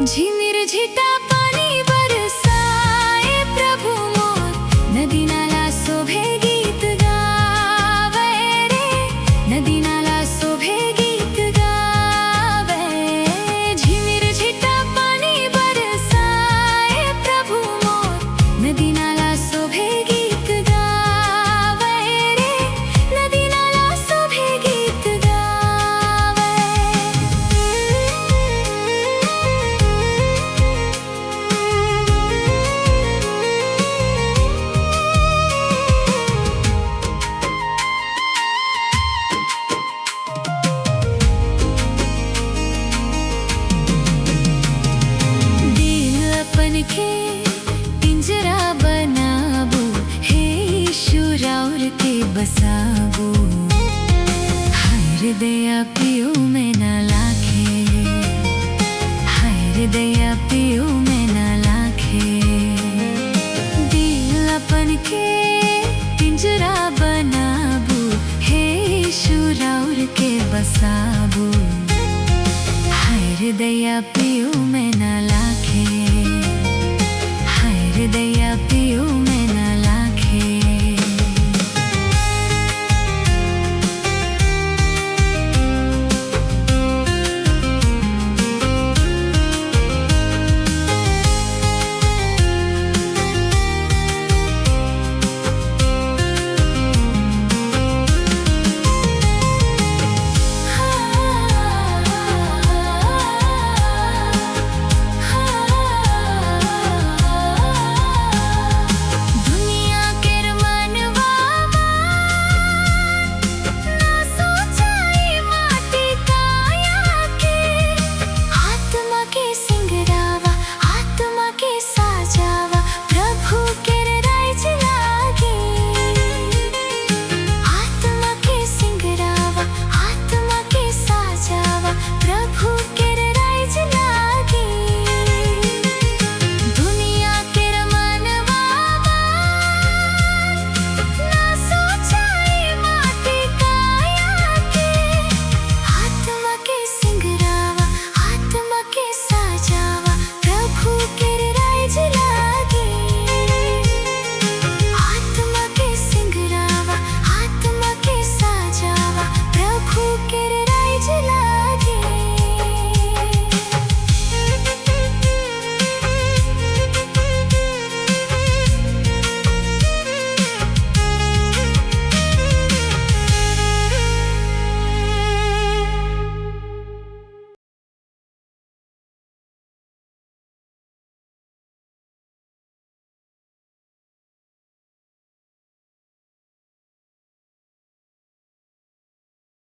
झिमिर झिटा पानी बरसाए प्रभु मोर, नदी नाला शोभे गीत गावे रे, नदी नाला शोभे गीत गावे। झिमिर झिटा पानी बरसाए प्रभु मोर, नदी नाला शोभे गीत गावे रे, नदी नाला शोभे गीत गावे। दिल अपन के पिंजरा बनाबो, हे यीशु राउर के बसाबो। हाय हृदय पियो में न लाखे, हाय हृदय पियो में न लाखे। दिल अपन के पिंजरा बनाबो, हे यीशु राउर के बसाबो। हाय हृदय पियो